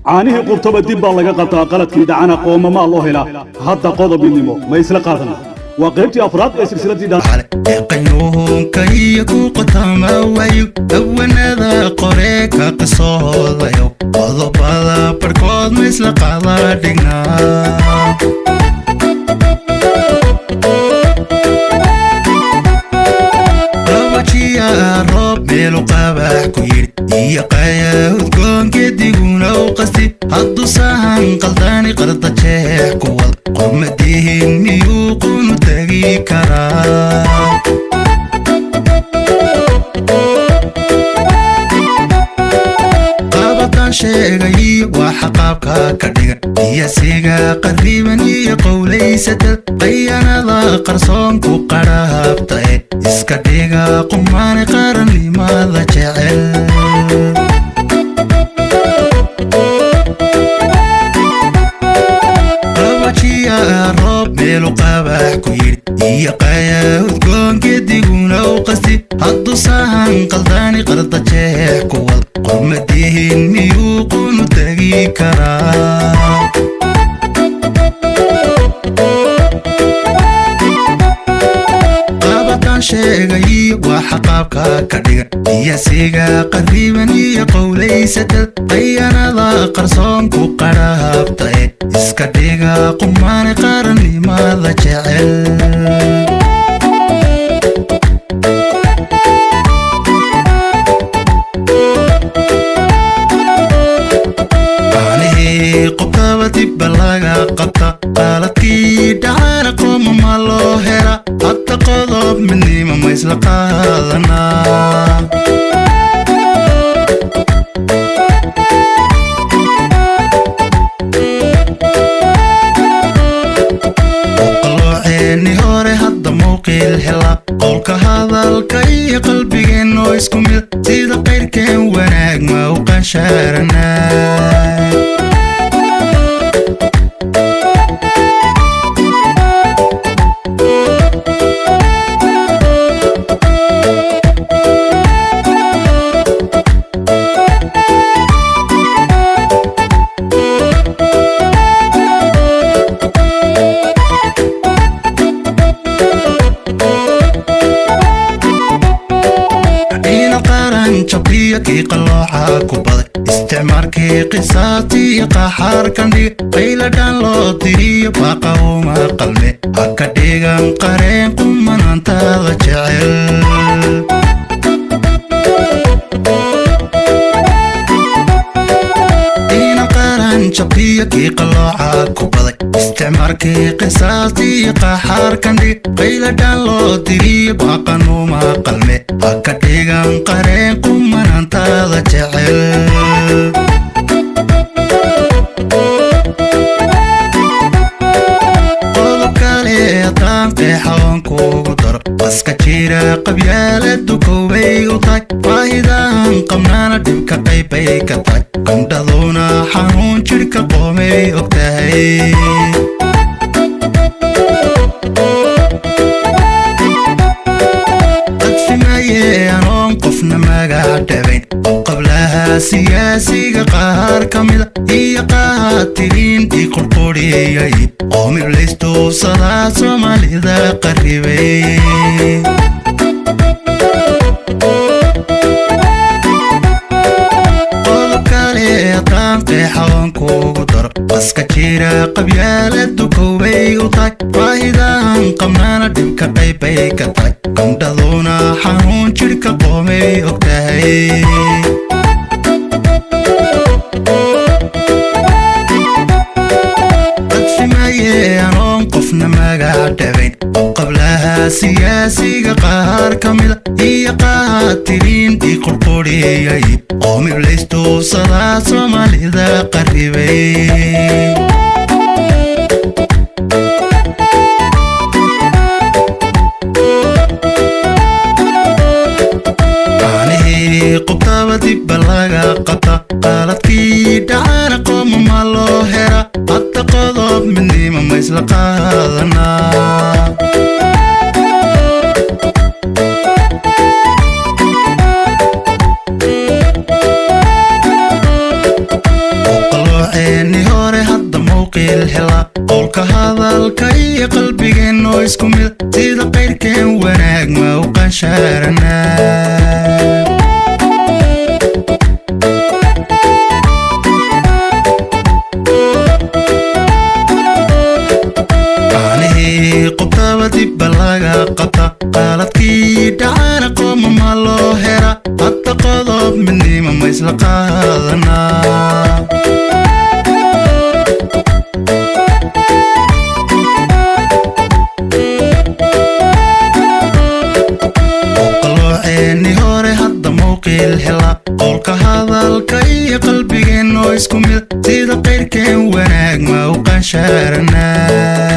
Caanihii qubtaba dib baa laga qabtaa, qaladkii dhacana qoomamaa loo helaa. Hadda qodob midnimo ma isla qaadana? Waa qaybtii afraad ee silsiladii. Qaynuunka iyo ku qotama wayo hawanada qoree ka qisoodayo, qodobada barhkood ma isla qaada dhignaa? Qabajiya roob meelu qabax ku yidhi iyo qaya udgoonkediguna u qasti, hadduu sahan qaldani qarda jeex ku wad, qormadihin miyuu qunu tegi karaa? Qabataan sheegayo waxa qaabka ka dhigan iyasiga qariban iyo qowlaysatad, qayanada qarsoon ku qarhaabtae iska dhiga qumaani qarannimada jecel. Qabajiya roob meelu qabax ku yidhi iyo qaya udgoonkediguna u qasti, hadduu sahan qaldani qarda jeex ku wad, qormadihin miyuu qunu tegi karaa? Qabataan sheegayo waxa qaabka ka dhigan iyasiga qariban iyo qowlaysatad, qayanada qarsoon ku qarhaabtae iska dhiga qumaani qarannimada jecel. Caanihii qubtaba dibba laga qabta, qaladkii dhacana qoomama loo hela. Hadda qodob midnimo ma isla qaadanaa? Qalooceeni hore hadda mowqiil hela, qowlka hadalka iyo qalbigeenoo isku mid, sida qayrkeen wanaag ma u qanshaaranaa? Ina qaran jabiyo kii qalooca ku baday, isticmaalkii qisaastii qaxaarkan dhiga, qayladhaan loo diriyo baaqa uma qalme, ha ka dhigan qareen qumanaantada jecel. Ina qaran jabiyo kii qalooca ku baday, isticmaalkii qisaastii qaxaarkan dhiga, qayladhaan loo diriyo baaqan uma qalme, ha ka dhigan qareen qumanaantada jecel. Qodob kale haddaan qeexa oon kugu daro, baska jira qabyaaladu kowbay u tahay, baahidan qabnaana dhibka qaybbay ka tahay, qandhaduna xanuun jidhka qoomay og tahay. Qadfimaye anoon qofna magac dhabayn oo qablaha siyaasiga qaar ka mida iyo qaatiliin dhii qurquriyay oo miblaystuubsadaa Soomaalida qarribay. Qodob kale haddaan qeexa oon kugu daro, baska jira qabyaaladu kowbay u tahay, baahidan qabnaana dhibka qaybbay ka tahay, qandhaduna xanuun jidhka qoomay og tahay. Qadfimaye anoon qofna magac dhabayn oo qablaha siyaasiga qaar ka mida iyo qaatiliin dhii qurquriyay oo miblaystuubsadaa Soomaalida qarribay. Caanihii qubtaba dibba laga qabta, qaladkii dhacana qoomama loo hela. Hadda qodob midnimo ma isla qaadanaa? mowqil hela? Qowlka hadalka iyo qalbigeen oo isku mid, sida qayrkeen wanaag ma u qanshaaranaa? Aanihii qubtaba dibba laga qabta, qaladkii dhacana qooma ma loo hela? Hadda qodob midnimo ma isla qaadanaa? Qalooceeni hore hadda mowqil hela, qowlka hadalka iyo qalbigeen oo isku mid, sida qayrkeen wanaag ma u qanshaaranaa?